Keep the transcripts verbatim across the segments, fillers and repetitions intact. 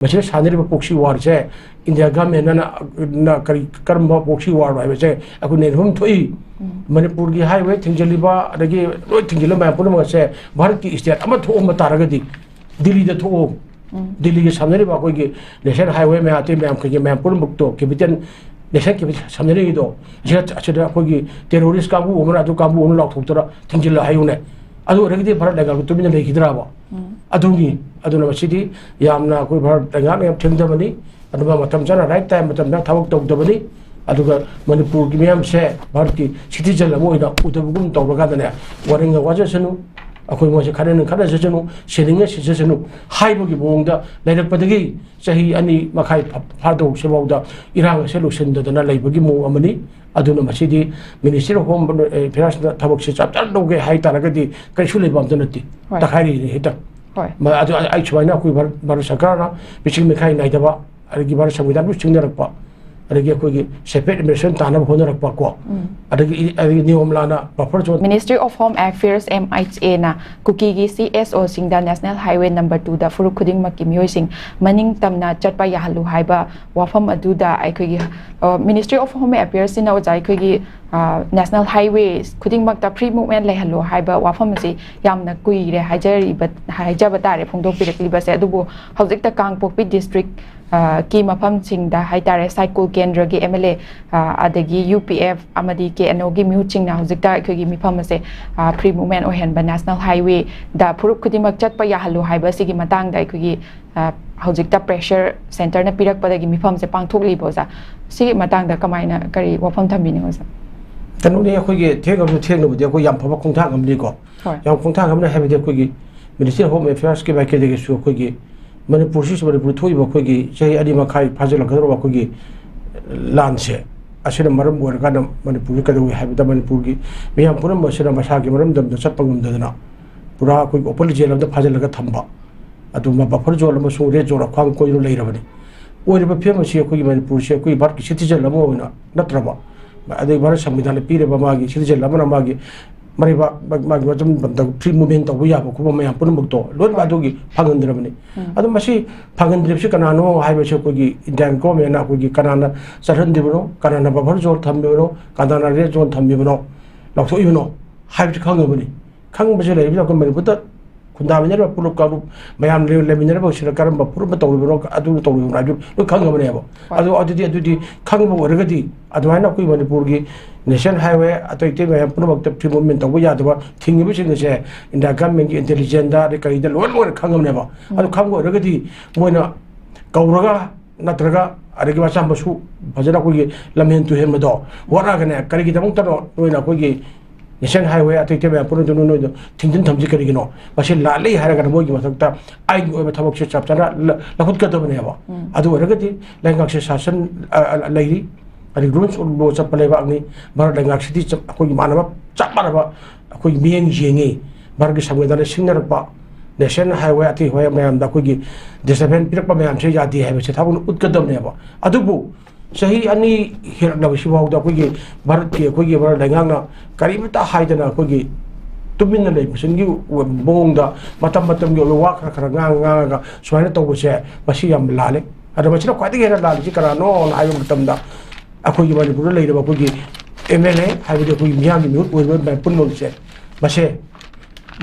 ꯃꯁꯤꯗ ꯁꯥꯟꯅꯔꯤꯕ proxy warꯁꯦ India ꯒꯚꯔꯟꯃꯦꯟꯅ ꯀꯔꯤ, ꯀꯔꯝꯕ proxy warꯅꯣ ꯍꯥꯏꯕꯁꯦ ꯑꯩꯈꯣꯏ ꯅꯩꯅꯐꯝ ꯊꯣꯛꯏ꯫ ꯃꯅꯤꯄꯨꯔꯒꯤ highway ꯊꯤꯡꯖꯤꯜꯂꯤꯕ, ꯑꯗꯒꯤ ꯂꯣꯏ ꯊꯤꯡꯖꯤꯜꯂꯕ ꯃꯌꯥꯝ ꯄꯨꯝꯅꯃꯛꯁꯦ ꯚꯥꯔꯠꯀꯤ state ꯑꯃ ꯊꯣꯛꯑꯝꯕ ꯇꯥꯔꯒꯗꯤ, ꯗꯤꯜꯂꯤꯗ ꯊꯣꯛꯑꯣ꯫ ꯗꯤꯜꯂꯤꯒꯤ ꯁꯝꯅꯔꯤꯕ ꯑꯩꯈꯣꯏꯒꯤ national highway ꯃꯌꯥꯝ, ꯑꯇꯩ ꯃꯌꯥꯝ, ꯀꯩꯀꯩ ꯃꯌꯥꯝ ꯄꯨꯝꯅꯃꯛꯇꯣ, capital, national capital ꯁꯝꯅꯔꯤꯗꯣ, ꯑꯁꯤꯗ, ꯑꯁꯤꯗ ꯑꯩꯈꯣꯏꯒꯤ terrorist ꯀꯥꯡꯕꯨ ꯑꯃꯅ, ꯑꯗꯨ ꯀꯥꯡꯕꯨ ꯑꯃꯅ ꯂꯥꯎꯊꯣꯛꯇꯅ ꯊꯤꯡꯖꯤꯜꯂꯣ ꯍꯥꯏꯌꯨꯅꯦ꯫ ꯑꯗꯨ ꯑꯣꯏꯔꯒꯗꯤ ꯚꯥꯔꯠ ꯂꯩꯉꯥꯛꯇꯣ ꯇꯨꯃꯤꯟꯅ ꯂꯩꯈꯤꯗ꯭ꯔꯕ? ꯑꯗꯨꯅꯤ꯫ ꯑꯗꯨꯅ ꯃꯁꯤꯗꯤ ꯌꯥꯝꯅ ꯑꯩꯈꯣꯏ ꯚꯥꯔꯠ ꯂꯩꯉꯥꯛꯅ ꯌꯥꯝ ꯊꯤꯡꯗꯕꯅꯤ꯫ ꯑꯗꯨꯒ ꯃꯇꯝ ꯆꯥꯅ right time ꯃꯇꯝꯗ ꯊꯕꯛ ꯇꯧꯗꯕꯅꯤ꯫ ꯑꯗꯨꯒ ꯃꯅꯤꯄꯨꯔꯒꯤ ꯃꯤꯌꯥꯝꯁꯦ ꯚꯥꯔꯠꯀꯤ citizen ꯑꯃ ꯑꯣꯏꯅ ꯎꯗꯕꯒꯨꯝ ꯇꯧꯔꯀꯥꯟꯗꯅꯦ, ꯋꯥꯔꯦꯡꯅ ꯋꯥꯖꯁꯅꯨ, ꯑꯩꯈꯣꯏ ꯃꯣꯏꯁꯦ ꯈꯠꯅꯅꯤꯡ ꯈꯠꯅꯖꯁꯅꯨ, ꯁꯤꯅꯤꯡꯉ ꯁꯤꯖꯁꯅꯨ ꯍꯥꯏꯕꯒꯤ ꯃꯑꯣꯡꯗ ꯂꯩꯔꯛꯄꯗꯒꯤ ꯆꯍꯤ ꯑꯅꯤ ꯃꯈꯥꯏ ꯐꯥ-, ꯐꯥꯗꯧꯁꯤꯐꯥꯎꯗ ꯏꯔꯥꯡ ꯑꯁꯦ ꯂꯣꯏꯁꯤꯟꯗꯗꯅ ꯂꯩꯕꯒꯤ ꯃꯑꯣꯡ ꯑꯃꯅꯤ꯫ ꯑꯗꯨꯅ ꯃꯁꯤꯗꯤ Ministry of Home Affairsꯅ ꯊꯕꯛꯁꯦ ꯆꯞ ꯆꯥꯅ ꯂꯧꯒꯦ ꯍꯥꯏ ꯇꯥꯔꯒꯗꯤ ꯀꯩꯁꯨ ꯂꯩꯕ ꯑꯝꯇ ꯅꯠꯇꯦ꯫ ꯍꯣꯏ꯫ ꯇꯛꯈꯥꯏꯔꯤꯅꯤ ꯍꯦꯛꯇ꯫ ꯍꯣꯏ꯫ ꯃ-, ꯑꯗꯨ ꯑꯩ, ꯑꯩ ꯁꯨꯃꯥꯏꯅ ꯑꯩꯈꯣꯏ ꯚꯥꯔꯠ, ꯚꯥꯔꯠ ꯁꯔꯀꯥꯔꯅ ꯃꯤꯆꯪ ꯃꯤꯈꯥꯏ ꯅꯥꯏꯗꯕ, ꯑꯗꯒꯤ ꯚꯥꯔꯠ ꯁꯪꯕꯤꯙꯥꯟꯕꯨ ꯁꯤꯡꯅꯔꯛꯄ, ꯑꯗꯒꯤ ꯑꯩꯈꯣꯏꯒꯤ separate administration ꯇꯥꯅꯕ ꯍꯣꯠꯅꯔꯛꯄ ꯀꯣ, ꯑꯗꯒꯤ ꯏ-, ꯑꯗꯒꯤ ꯅꯤꯌꯣꯝ ꯂꯥꯟꯅ buffer zone Ministry of Home Affairs, M H Aꯅ ꯀꯨꯀꯤꯒꯤ C S Oꯁꯤꯡꯗ National Highway number twoꯗ ꯐꯨꯔꯨꯞ ꯈꯨꯗꯤꯡꯃꯛꯀꯤ ꯃꯤꯑꯣꯏꯁꯤꯡ ꯃꯅꯤꯡ ꯇꯝꯅ ꯆꯠꯄ ꯌꯥꯍꯜꯂꯨ ꯍꯥꯏꯕ ꯋꯥꯐꯝ ꯑꯗꯨꯗ ꯑꯩꯈꯣꯏꯒꯤ, ꯑ, Ministry of Home Affairsꯁꯤꯅ, ꯑꯣꯖꯥ, ꯑꯩꯈꯣꯏꯒꯤ, ꯑ, national highway ꯈꯨꯗꯤꯡꯃꯛꯇ free movement ꯂꯩꯍꯜꯂꯨ ꯍꯥꯏꯕ ꯋꯥꯐꯝ ꯑꯁꯤ ꯌꯥꯝꯅ ꯀꯨꯏꯔꯦ ꯍꯥꯏꯖꯔꯤꯕ, ꯍꯥꯏꯖꯕ ꯇꯥꯔꯦ, ꯐꯣꯡꯗꯣꯛꯄꯤꯔꯛꯂꯤꯕꯁꯦ꯫ ꯑꯗꯨꯕꯨ ꯍꯧꯖꯤꯛꯇ ꯀꯥꯡꯄꯣꯛꯄꯤ district, ꯑ, ꯀꯤ ꯃꯐꯝꯁꯤꯡꯗ ꯍꯥꯏꯇꯥꯔꯦ, ꯁꯥꯏꯀꯨꯜ ꯀꯦꯟꯗ꯭ꯔꯒꯤ M L A, ꯑ, ꯑꯗꯒꯤ U P F ꯑꯃꯗꯤ K N Oꯒꯤ ꯃꯤꯍꯨꯠꯁꯤꯡꯅ ꯍꯧꯖꯤꯛꯇ ꯑꯩꯈꯣꯏꯒꯤ ꯃꯤꯐꯝ ꯑꯁꯦ, ꯑ, free movement ꯑꯣꯏꯍꯟꯕ, national highwayꯗ ꯐꯨꯔꯨꯞ ꯈꯨꯗꯤꯡꯃꯛ ꯆꯠꯄ ꯌꯥꯍꯜꯂꯨ ꯍꯥꯏꯕ ꯑꯁꯤꯒꯤ ꯃꯇꯥꯡꯗ ꯑꯩꯈꯣꯏꯒꯤ, ꯑ, ꯍꯧꯖꯤꯛꯇ pressure centreꯅ ꯄꯤꯔꯛꯄꯗꯒꯤ ꯃꯤꯐꯝꯁꯦ ꯄꯥꯡꯊꯣꯛꯂꯤꯕ, ꯑꯣꯖꯥ꯫ ꯁꯤꯒꯤ ꯃꯇꯥꯡꯗ ꯀꯃꯥꯏꯅ, ꯀꯔꯤ ꯋꯥꯐꯝ ꯊꯝꯕꯤꯅꯤꯡꯉꯤ, ꯑꯣꯖꯥ? ꯀꯩꯅꯣꯅꯤ, ꯑꯩꯈꯣꯏꯒꯤ ꯊꯦꯡꯅꯕꯁꯨ ꯊꯦꯡꯅꯕꯨꯗꯤ ꯑꯩꯈꯣꯏ ꯌꯥꯝ ꯐꯕ ꯈꯣꯡꯊꯥꯡ ꯑꯃꯅꯤꯀꯣ꯫ ꯍꯣꯏ꯫ ꯌꯥꯝ ꯈꯣꯡꯊꯥꯡ ꯑꯃꯅ ꯍꯥꯏꯕꯗꯤ ꯑꯩꯈꯣꯏꯒꯤ Ministry of Home Affairsꯀꯤ ꯃꯥꯏꯀꯩꯗꯒꯤꯁꯨ ꯑꯩꯈꯣꯏꯒꯤ ꯃꯅꯤꯄꯨꯔꯁꯤꯁꯨ, ꯃꯅꯤꯄꯨꯔ ꯊꯣꯛꯏꯕ ꯑꯩꯈꯣꯏꯒꯤ ꯆꯍꯤ ꯑꯅꯤ ꯃꯈꯥꯏ ꯐꯥꯖꯤꯜꯂꯛꯀꯗꯧꯔꯕ ꯑꯩꯈꯣꯏꯒꯤ ꯂꯥꯟꯁꯦ, ꯑꯁꯤꯅ ꯃꯔꯝ ꯑꯣꯏꯔꯀꯥꯟꯗ ꯃꯅꯤꯄꯨꯔꯁꯤ ꯀꯩꯗꯧꯏ ꯍꯥꯏꯕꯗ, ꯃꯅꯤꯄꯨꯔꯒꯤ ꯃꯤꯌꯥꯝ ꯄꯨꯝꯅꯃꯛ ꯑꯁꯤꯅ ꯃꯁꯥꯒꯤ ꯃꯔꯝꯗꯝꯗ ꯆꯠꯄ ꯉꯝꯗꯗꯅ ꯄꯨꯔꯥ ꯑꯩꯈꯣꯏꯒꯤ open jail ꯑꯃꯗ ꯐꯥꯖꯤꯜꯂꯒ ꯊꯝꯕ, ꯑꯗꯨꯒꯨꯝꯕ buffer zone ꯑꯃꯁꯨꯡ red zone ꯑꯈ꯭ꯋꯥꯡ ꯀꯣꯏꯗꯨꯅ ꯂꯩꯔꯕꯅꯤ꯫ ꯑꯣꯏꯔꯤꯕ ꯐꯤꯕꯝ ꯑꯁꯤ ꯑꯩꯈꯣꯏꯒꯤ ꯃꯅꯤꯄꯨꯔꯁꯤ ꯑꯩꯈꯣꯏꯒꯤ ꯚꯥꯔꯠꯀꯤ citizen ꯑꯃ ꯑꯣꯏꯅ ꯅꯠꯇ꯭ꯔꯕ, ꯑꯗꯩ ꯚꯥꯔꯠ ꯁꯪꯕꯤꯙꯥꯟꯅ ꯄꯤꯔꯤꯕ ꯃꯥꯒꯤ citizen ꯑꯃꯅ ꯃꯥꯒꯤ ꯃꯔꯩꯕꯥꯛ ꯃꯥꯒꯤ ꯃꯆꯝ ꯄꯟꯊ free movement ꯇꯧꯕ ꯌꯥꯕ ꯈꯣꯠꯄ ꯃꯌꯥꯝ ꯄꯨꯝꯅꯃꯛꯇꯣ ꯂꯣꯏꯅꯃꯛ ꯑꯗꯨꯒꯤ ꯐꯪꯍꯟꯗ꯭ꯔꯕꯅꯤ꯫ ꯑꯗꯣ ꯃꯁꯤ ꯐꯪꯍꯟꯗ꯭ꯔꯤꯕꯁꯤ ꯀꯅꯥꯅꯣ ꯍꯥꯏꯕꯁꯤ ꯑꯩꯈꯣꯏꯒꯤ Indian government ꯅ ꯑꯩꯈꯣꯏꯒꯤ ꯀꯅꯥꯅ ꯆꯠꯍꯟꯗ꯭ꯔꯤꯕꯅꯣ, ꯀꯅꯥꯅ buffer zone ꯊꯝꯃꯤꯕꯅꯣ, ꯀꯅꯥꯅ red zone ꯊꯝꯃꯤꯕꯅꯣ, ꯂꯥꯎꯊꯣꯛꯏꯕꯅꯣ ꯍꯥꯏꯕꯁꯤ ꯈꯪꯉꯕꯅꯤ꯫ ꯈꯪꯕꯁꯤ ꯂꯩꯔꯤꯕꯅ ꯑꯩꯈꯣꯏ ꯃꯅꯤꯄꯨꯔꯗ ꯈꯨꯟꯗꯥꯃꯤꯟꯅꯔꯤꯕ ꯄꯨꯂꯞ ꯀꯥꯡꯂꯨꯞ ꯃꯌꯥꯝ ꯂꯩ-, ꯂꯩꯃꯤꯟꯅꯔꯤꯕꯁꯤꯅ ꯀꯔꯝꯕ ꯄꯨꯔꯝꯕ ꯇꯧꯔꯤꯕꯅꯣ, ꯑꯗꯨ ꯇꯧꯔꯤꯕꯅꯣ ꯍꯥꯏꯕꯗꯨ ꯂꯣꯏ ꯈꯪꯉꯕꯅꯦꯕ꯫ ꯍꯣꯏ꯫ ꯑꯗꯣ ꯑꯗꯨꯗꯤ, ꯑꯗꯨꯗꯤ ꯈꯪꯕ ꯑꯣꯏꯔꯒꯗꯤ ꯑꯗꯨꯃꯥꯏꯅ ꯑꯩꯈꯣꯏ ꯃꯅꯤꯄꯨꯔꯒꯤ national highway ꯑꯇꯩ ꯑꯇꯩ ꯃꯌꯥꯝ ꯄꯨꯝꯅꯃꯛꯇ free movement ꯇꯧꯕ ꯌꯥꯗꯕ ꯊꯤꯡꯉꯤꯕꯁꯤꯡ ꯑꯁꯦ India government ꯀꯤ intelligence ꯗ ꯑꯗꯩ ꯀꯔꯤꯗ ꯂꯣꯏ ꯂꯣꯏꯅ ꯈꯪꯉꯕꯅꯦꯕ꯫ ꯑꯗꯨ ꯎꯝ꯫ ꯈꯪꯕ ꯑꯣꯏꯔꯒꯗꯤ ꯃꯣꯏꯅ ꯀꯧꯔꯒ ꯅꯠꯇ꯭ꯔꯒ ꯑꯗꯒꯤ ꯃꯆꯥ ꯃꯁꯨ ꯐꯖꯅ ꯑꯩꯈꯣꯏꯒꯤ ꯂꯝꯍꯦꯟ ꯇꯨꯍꯦꯟꯕꯗꯣ ꯋꯥꯠꯂꯒꯅꯦ, ꯀꯔꯤꯒꯤꯗꯃꯛꯇꯅꯣ ꯅꯣꯏꯅ ꯑꯩꯈꯣꯏꯒꯤ national highway ꯑꯇꯩ ꯑꯇꯩ ꯃꯌꯥꯝ ꯄꯨꯝꯅꯃꯛꯇ ꯅꯣꯏꯗ ꯊꯤꯡꯖꯤꯟ ꯊꯝꯁꯤ ꯀꯔꯤꯒꯤꯅꯣ? ꯃꯁꯤ ꯂꯥꯜꯂꯤ ꯍꯥꯏꯔꯒꯅ ꯃꯣꯏꯒꯤ ꯃꯊꯛꯇ ꯑꯥꯏꯟꯒꯤ ꯑꯣꯏꯕ ꯊꯕꯛꯁꯦ ꯆꯞ ꯆꯥꯅ ꯂ-, ꯂꯧꯈꯠꯀꯗꯕꯅꯦꯕ꯫ ꯎꯝ꯫ ꯑꯗꯨ ꯑꯣꯏꯔꯒꯗꯤ ꯂꯩꯉꯥꯛꯁꯦ ꯁꯥꯁꯟ, ꯑ, ꯑ, ꯂꯩꯔꯤ, ꯑꯗꯒꯤ rules of law ꯆꯠꯄ ꯂꯩꯕꯥꯛꯅꯤ꯫ ꯚꯥꯔꯠ ꯂꯩꯉꯥꯛꯁꯤꯗꯤ ꯆꯞ, ꯑꯩꯈꯣꯏꯒꯤ ꯃꯥꯟꯅꯕ, ꯆꯞ ꯃꯥꯟꯅꯕ ꯑꯩꯈꯣꯏꯒꯤ ꯃꯤꯠꯌꯦꯡ ꯌꯦꯡꯉꯤ꯫ ꯚꯥꯔꯠꯀꯤ ꯁꯪꯕꯤꯙꯥꯟꯗ ꯁꯤꯡꯅꯔꯛꯄ national highway ꯑꯇꯩ highway ꯃꯌꯥꯝꯗ ꯑꯩꯈꯣꯏꯒꯤ disturbance ꯄꯤꯔꯛꯄ ꯃꯌꯥꯝꯁꯦ ꯌꯥꯗꯦ ꯍꯥꯏꯕꯁꯦ ꯊꯕꯛꯅ ꯎꯠꯀꯗꯕꯅꯦꯕ꯫ ꯑꯗꯨꯕꯨ ꯆꯍꯤ ꯑꯅꯤ ꯍꯦꯜꯂꯛꯂꯕꯁꯤꯐꯥꯎꯗ ꯑꯩꯈꯣꯏꯒꯤ ꯚꯥꯔꯠꯀꯤ, ꯑꯩꯈꯣꯏꯒꯤ ꯚꯥꯔꯠ ꯂꯩꯉꯥꯛꯅ ꯀꯔꯤꯃꯇ ꯍꯥꯏꯗꯅ ꯑꯩꯈꯣꯏꯒꯤ ꯇꯨꯃꯤꯟꯅ ꯂꯩꯕꯁꯤꯒꯤ ꯃꯑꯣꯡꯗ ꯃꯇꯝ ꯃꯇꯝꯒꯤ ꯑꯣꯏꯕ ꯋꯥ ꯈꯔ ꯈꯔ ꯉꯥꯡ-, ꯉꯥꯡꯉꯒ ꯁꯨꯃꯥꯏꯅ ꯇꯧꯕꯁꯦ ꯃꯁꯤ ꯌꯥꯝ ꯂꯥꯜꯂꯦ꯫ ꯑꯗꯣ ꯃꯁꯤꯅ ꯈ꯭ꯋꯥꯏꯗꯒꯤ ꯍꯦꯟꯅ ꯂꯥꯜꯂꯤꯁꯤ ꯀꯅꯥꯅꯣꯅ ꯍꯥꯏꯕ ꯃꯇꯝꯗ ꯑꯩꯈꯣꯏꯒꯤ ꯃꯅꯤꯄꯨꯔꯗ ꯂꯩꯔꯤꯕ ꯑꯩꯈꯣꯏꯒꯤ M L A ꯍꯥꯏꯕꯗꯤ ꯑꯩꯈꯣꯏꯒꯤ ꯃꯤꯌꯥꯝꯒꯤ ꯃꯤꯍꯨꯠ ꯑꯣꯏꯔꯤꯕ ꯃꯌꯥꯝ ꯄꯨꯝꯅꯃꯛꯁꯦ ꯃꯁꯦ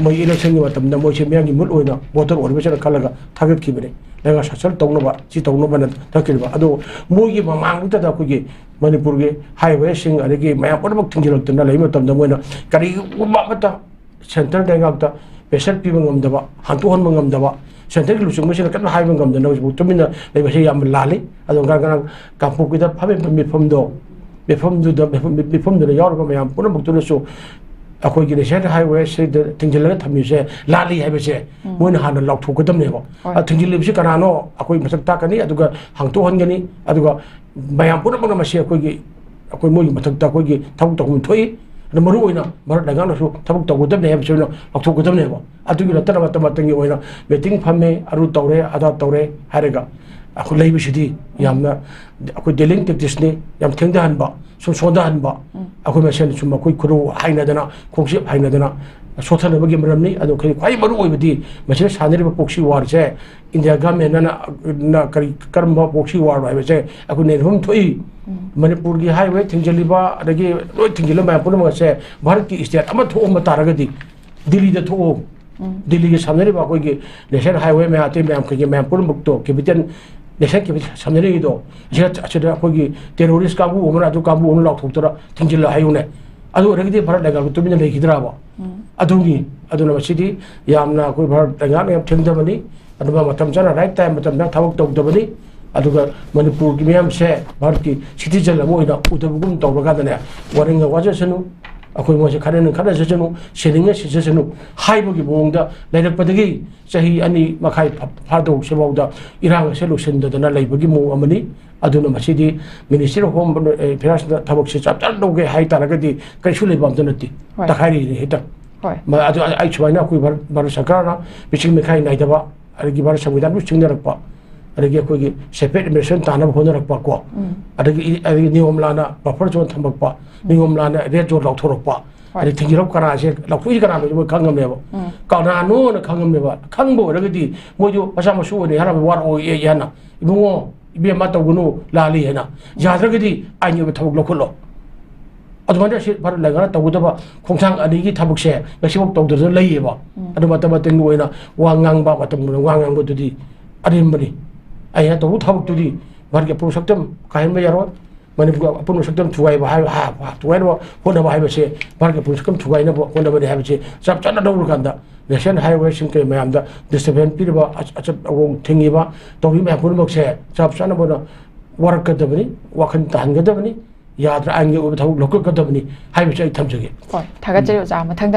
ꯃꯣꯏ election ꯒꯤ ꯃꯇꯝꯗ ꯃꯣꯏꯁꯦ ꯃꯤꯌꯥꯝꯒꯤ ꯃꯤꯍꯨꯠ ꯑꯣꯏꯅ voter ꯑꯣꯏꯔꯤꯕꯁꯤꯅ ꯈꯜꯂꯒ ꯊꯥꯒꯠꯈꯤꯕꯅꯤ꯫ ꯂꯩꯉꯥꯛ ꯁꯥꯁꯟ ꯇꯧꯅꯕ, ꯁꯤ ꯇꯧꯅꯕꯅ ꯊꯥꯒꯠꯈꯤꯕ꯫ ꯑꯗꯣ ꯃꯣꯏꯒꯤ ꯃꯃꯥꯡꯗꯨꯗ ꯑꯩꯈꯣꯏꯒꯤ ꯃꯅꯤꯄꯨꯔꯒꯤ highway ꯁꯤꯡ ꯑꯗꯒꯤ ꯃꯌꯥꯝ ꯄꯨꯝꯅꯃꯛ ꯊꯤꯡꯖꯤꯜꯂꯛꯇꯅ ꯂꯩꯕ ꯃꯇꯝꯗ ꯃꯣꯏꯅ ꯀꯔꯤꯒꯨꯝꯕ ꯑꯃꯠꯇ centre ꯂꯩꯉꯥꯛꯇ pressure ꯄꯤꯕ ꯉꯝꯗꯕ, ꯍꯟꯇꯣꯛꯍꯟꯕ ꯉꯝꯗꯕ, centre ꯒꯤ ꯂꯨꯆꯤꯡꯕꯁꯤꯡꯅ ꯀꯟꯅ ꯍꯥꯏꯕ ꯉꯝꯗꯅ ꯍꯧꯖꯤꯛꯐꯥꯎ ꯇꯨꯃꯤꯟꯅ ꯂꯩꯕꯁꯤ ꯌꯥꯝꯅ ꯂꯥꯜꯂꯤ꯫ ꯑꯗꯣ ꯉꯔꯥꯡ, ꯉꯔꯥꯡ ꯀꯥꯡꯄꯣꯛꯄꯤꯗ ꯐꯝꯃꯤꯕ ꯃꯤꯐꯝꯗꯣ, ꯃꯤꯐꯝꯗꯨꯗ, ꯃꯤꯐꯝ-, ꯃꯤꯐꯝꯗꯨꯗ ꯌꯥꯎꯔꯤꯕ ꯃꯌꯥꯝ ꯄꯨꯝꯅꯃꯛꯇꯨꯅꯁꯨ ꯑꯩꯈꯣꯏꯒꯤ national highway ꯁꯤꯗ ꯊꯤꯡꯖꯤꯜꯂꯒ ꯊꯝꯃꯤꯁꯦ ꯂꯥꯜꯂꯤ ꯍꯥꯏꯕꯁꯦ ꯎꯝ꯫ ꯃꯣꯏꯅ ꯍꯥꯟꯅ ꯂꯥꯎꯊꯣꯛꯀꯗꯕꯅꯦꯕ꯫ ꯍꯣꯏ꯫ ꯑ, ꯊꯤꯡꯖꯤꯜꯂꯤꯕꯁꯤ ꯀꯅꯥꯅꯣ ꯑꯩꯈꯣꯏ ꯃꯁꯛ ꯇꯥꯛꯀꯅꯤ, ꯑꯗꯨꯒ ꯍꯥꯡꯇꯣꯛꯍꯟꯒꯅꯤ, ꯑꯗꯨꯒ ꯃꯌꯥꯝ ꯄꯨꯝꯅꯃꯛꯅ ꯃꯁꯤ ꯑꯩꯈꯣꯏꯒꯤ, ꯑꯩꯈꯣꯏ ꯃꯣꯏꯒꯤ ꯃꯊꯛꯇ ꯑꯩꯈꯣꯏꯒꯤ ꯊꯕꯛ ꯇꯧꯐꯝ ꯊꯣꯛꯏ꯫ ꯑꯗ ꯃꯔꯨ ꯑꯣꯏꯅ ꯚꯥꯔꯠ ꯂꯩꯉꯥꯛꯅꯁꯨ ꯊꯕꯛ ꯇꯧꯒꯗꯕꯅꯦ ꯍꯥꯏꯕꯁꯤ ꯑꯣꯏꯅ ꯂꯥꯎꯊꯣꯛꯀꯗꯕꯅꯦꯕ꯫ ꯑꯗꯨꯒꯤ ꯅꯠꯇꯅ ꯃꯇꯝ ꯃꯇꯝꯒꯤ ꯑꯣꯏꯅ meeting ꯐꯝꯃꯦ, ꯑꯗꯨ ꯇꯧꯔꯦ, ꯑꯗꯥ ꯇꯧꯔꯦ ꯍꯥꯏꯔꯒ ꯑꯩꯈꯣꯏ ꯂꯩꯕꯁꯤꯗꯤ ꯌꯥꯝꯅ ꯑꯩꯈꯣꯏ dealing tacticsꯅꯤ, ꯌꯥꯝ ꯊꯦꯡꯊꯍꯟꯕ, ꯁꯨꯝ ꯁꯣꯟꯊꯍꯟꯕ, ꯑꯩꯈꯣꯏ ꯃꯁꯦꯟ ꯁꯨꯝ ꯑꯩꯈꯣꯏ ꯈꯨꯔꯨ ꯍꯥꯏꯅꯗꯅ, ꯈꯣꯡꯆꯦꯞ ꯍꯥꯏꯅꯗꯅ ꯁꯣꯠꯊꯅꯕꯒꯤ ꯃꯔꯝꯅꯤ꯫ ꯑꯗꯣ ꯑꯩꯈꯣꯏ ꯈ꯭ꯋꯥꯏ ꯃꯔꯨ ꯑꯣꯏꯕꯗꯤ ꯃꯁꯤꯗ ꯁꯥꯟꯅꯔꯤꯕ proxy warꯁꯦ India governmentꯅ ꯀꯔꯤ, ꯀꯔꯝꯕ proxy warꯅꯣ ꯍꯥꯏꯕꯁꯦ ꯑꯩꯈꯣꯏ ꯅꯩꯅꯐꯝ ꯊꯣꯛꯏ꯫ ꯃꯅꯤꯄꯨꯔꯒꯤ highway ꯊꯤꯡꯖꯤꯜꯂꯤꯕ, ꯑꯗꯒꯤ ꯂꯣꯏ ꯊꯤꯡꯖꯤꯜꯂꯤꯕ ꯃꯌꯥꯝ ꯄꯨꯝꯅꯃꯛ ꯑꯁꯦ ꯚꯥꯔꯠꯀꯤ state ꯑꯃ ꯊꯣꯛꯑꯝꯕ ꯇꯥꯔꯒꯗꯤ, ꯗꯤꯜꯂꯤꯗ ꯊꯣꯛꯑꯣ꯫ ꯗꯤꯜꯂꯤꯒꯤ ꯁꯝꯅꯔꯤꯕ ꯑꯩꯈꯣꯏꯒꯤ national highway ꯃꯌꯥꯝ, ꯑꯇꯩ ꯃꯌꯥꯝ, ꯀꯩꯀꯩ ꯃꯌꯥꯝ ꯄꯨꯝꯅꯃꯛꯇꯣ, capital, national capital ꯁꯝꯅꯔꯤꯗꯣ, ꯑꯁꯤꯗ, ꯑꯁꯤꯗ ꯑꯩꯈꯣꯏꯒꯤ terrorist ꯀꯥꯡꯕꯨ ꯑꯃꯅ, ꯑꯗꯨ ꯀꯥꯡꯕꯨ ꯑꯃꯅ ꯂꯥꯎꯊꯣꯛꯇꯅ ꯊꯤꯡꯖꯤꯜꯂꯣ ꯍꯥꯏꯌꯨꯅꯦ꯫ ꯑꯗꯨ ꯑꯣꯏꯔꯒꯗꯤ ꯚꯥꯔꯠ ꯂꯩꯉꯥꯛꯇꯣ ꯇꯨꯃꯤꯟꯅ ꯂꯩꯈꯤꯗ꯭ꯔꯕ? ꯑꯗꯨꯅꯤ꯫ ꯑꯗꯨꯅ ꯃꯁꯤꯗꯤ ꯌꯥꯝꯅ ꯑꯩꯈꯣꯏ ꯚꯥꯔꯠ ꯂꯩꯉꯥꯛꯅ ꯌꯥꯝ ꯊꯦꯡꯊꯕꯅꯤ꯫ ꯑꯗꯨꯒ ꯃꯇꯝ ꯆꯥꯅ, right time ꯃꯇꯝꯗ ꯊꯕꯛ ꯇꯧꯗꯕꯅꯤ꯫ ꯑꯗꯨꯒ ꯃꯅꯤꯄꯨꯔꯒꯤ ꯃꯤꯌꯥꯝꯁꯦ ꯚꯥꯔꯠꯀꯤ citizen ꯑꯃ ꯑꯣꯏꯅ ꯎꯗꯕꯒꯨꯝ ꯇꯧꯔꯀꯥꯟꯗꯅꯦ, ꯋꯥꯔꯦꯡꯅ ꯋꯥꯖꯁꯅꯨ, ꯑꯩꯈꯣꯏ ꯃꯣꯏꯁꯦ ꯈꯠꯅꯅ ꯈꯠꯅꯖꯁꯅꯨ, ꯁꯤꯅꯤꯡꯅ ꯁꯤꯖꯁꯅꯨ ꯍꯥꯏꯕꯒꯤ ꯃꯑꯣꯡꯗ ꯂꯩꯔꯛꯄꯗꯒꯤ ꯆꯍꯤ ꯑꯅꯤ ꯃꯈꯥꯏ ꯐꯥ-, ꯐꯥꯗꯧꯁꯤꯐꯥꯎꯗ ꯏꯔꯥꯡ ꯑꯁꯦ ꯂꯣꯏꯁꯤꯟꯗꯗꯅ ꯂꯩꯕꯒꯤ ꯃꯑꯣꯡ ꯑꯃꯅꯤ꯫ ꯑꯗꯨꯅ ꯃꯁꯤꯗꯤ Ministry of Home Affairsꯅ ꯊꯕꯛꯁꯦ ꯆꯞ ꯆꯥꯅ ꯂꯧꯒꯦ ꯍꯥꯏ ꯇꯥꯔꯒꯗꯤ ꯀꯩꯁꯨ ꯂꯩꯕ ꯑꯝꯇ ꯅꯠꯇꯦ꯫ ꯍꯣꯏ꯫ ꯇꯛꯈꯥꯏꯔꯤꯅꯤ ꯍꯦꯛꯇ꯫ ꯍꯣꯏ꯫ ꯃ-, ꯑꯗꯨ ꯑꯩ, ꯑꯩ ꯁꯨꯃꯥꯏꯅ ꯑꯩꯈꯣꯏ ꯚꯥꯔꯠ, ꯚꯥꯔꯠ ꯁꯔꯀꯥꯔꯅ ꯃꯤꯆꯤꯡ ꯃꯤꯈꯥꯏ ꯅꯥꯏꯗꯕ, ꯑꯗꯒꯤ ꯚꯥꯔꯠ ꯁꯪꯕꯤꯙꯥꯟꯕꯨ ꯁꯤꯡꯅꯔꯛꯄ, ꯑꯗꯒꯤ ꯑꯩꯈꯣꯏꯒꯤ separate administration ꯇꯥꯅꯕ ꯍꯣꯠꯅꯔꯛꯄ ꯀꯣ, ꯑꯗꯒꯤ ꯏ-, ꯑꯗꯒꯤ ꯅꯤꯌꯣꯝ ꯂꯥꯟꯅ buffer zone ꯊꯝꯃꯛꯄ, ꯅꯤꯌꯣꯝ ꯂꯥꯟꯅ red zone ꯂꯥꯎꯊꯣꯔꯛꯄ, ꯍꯣꯏ꯫ ꯑꯗꯩ ꯊꯤꯡꯖꯤꯜꯂꯛꯄ ꯀꯅꯥꯁꯦ, ꯂꯥꯎꯊꯣꯛꯏꯁꯦ ꯀꯅꯥꯅꯣ ꯃꯣꯏ ꯈꯪꯉꯝꯅꯦꯕ꯫ ꯎꯝ꯫ ꯀꯅꯥꯅꯣꯅ ꯈꯪꯉꯝꯅꯦꯕ꯫ ꯈꯪꯕ ꯑꯣꯏꯔꯒꯗꯤ ꯃꯣꯏꯁꯨ ꯃꯆꯥ ꯃꯁꯨ ꯑꯣꯏꯅ ꯍꯥꯏꯔꯝꯃꯦ, ꯋꯥꯔꯛꯑꯣꯏ ꯍꯥꯏꯅ, "ꯏꯕꯨꯡꯉꯣ, ꯏꯕꯦꯝꯃ ꯇꯧꯒꯅꯨ, ꯂꯥꯜꯂꯤ" ꯍꯥꯏꯅ꯫ ꯌꯥꯗ꯭ꯔꯒꯗꯤ ꯑꯥꯏꯟꯒꯤ ꯑꯣꯏꯕ ꯊꯕꯛ ꯂꯧꯈꯠꯂꯣ꯫ ꯑꯗꯨꯃꯥꯏꯅ ꯁꯤ ꯚꯥꯔꯠ ꯂꯩꯉꯥꯛꯅ ꯇꯧꯒꯗꯕ ꯈꯣꯡꯊꯥꯡ ꯑꯅꯤꯒꯤ ꯊꯕꯛꯁꯦ ꯉꯁꯤꯐꯥꯎ ꯇꯧꯗꯗꯅ ꯂꯩꯌꯦꯕ꯫ ꯎꯝ꯫ ꯑꯗꯨ ꯃꯇꯝ ꯃꯇꯝꯒꯤ ꯑꯣꯏꯅ ꯋꯥ ꯉꯥꯡꯕ, ꯃꯇꯝꯒꯤ ꯑꯣꯏꯅ ꯋꯥ ꯉꯥꯡꯕꯗꯨꯗꯤ ꯑꯔꯦꯝꯕꯅꯤ꯫ ꯑꯩꯅ ꯇꯧꯕ ꯊꯕꯛꯇꯨꯗꯤ ꯚꯥꯔꯠꯀꯤ ꯑꯄꯨꯟꯕ ꯁꯛꯇꯝ ꯀꯥꯏꯍꯟꯕ ꯌꯥꯔꯣꯏ꯫ ꯃꯅꯤꯄꯨꯔꯒꯤ ꯑꯄꯨꯟꯕ ꯁꯛꯇꯝ ꯊꯨꯒꯥꯏꯕ ꯍꯥꯏꯕ, ꯍꯥ, ꯍꯥ, ꯊꯨꯒꯥꯏꯅꯕ ꯍꯣꯠꯅꯕ ꯍꯥꯏꯕꯁꯦ ꯚꯥꯔꯠꯀꯤ ꯑꯄꯨꯟꯕ ꯁꯛꯇꯝ ꯊꯨꯒꯥꯏꯅꯕ ꯍꯣꯠꯅꯕꯅꯤ ꯍꯥꯏꯕꯁꯦ ꯆꯞ ꯆꯥꯅ ꯂꯧꯔꯀꯥꯟꯗ national highwayꯁꯤꯡ ꯀꯩ ꯃꯌꯥꯝꯗ disturbance ꯄꯤꯔꯤꯕ, ꯑꯆ-, ꯑꯆꯠ ꯑꯋꯣꯡ ꯊꯤꯡꯉꯤꯕ, ꯇꯧꯔꯤ ꯃꯌꯥꯝ ꯄꯨꯝꯅꯃꯛꯁꯦ ꯆꯞ ꯆꯥꯅ ꯃꯣꯏꯅ ꯋꯥꯔꯛꯀꯗꯕꯅꯤ, ꯋꯥꯈꯜ ꯇꯥꯍꯟꯒꯗꯕꯅꯤ, ꯌꯥꯗ꯭ꯔ ꯑꯥꯏꯟꯒꯤ ꯑꯣꯏꯕ ꯊꯕꯛ ꯂꯧꯈꯠꯀꯗꯕꯅꯤ ꯍꯥꯏꯕꯁꯤ ꯑꯩ ꯊꯝꯖꯒꯦ꯫ ꯍꯣꯏ, ꯊꯥꯒꯠꯆꯔꯤ ꯑꯣꯖꯥ꯫ ꯃꯊꯪꯗ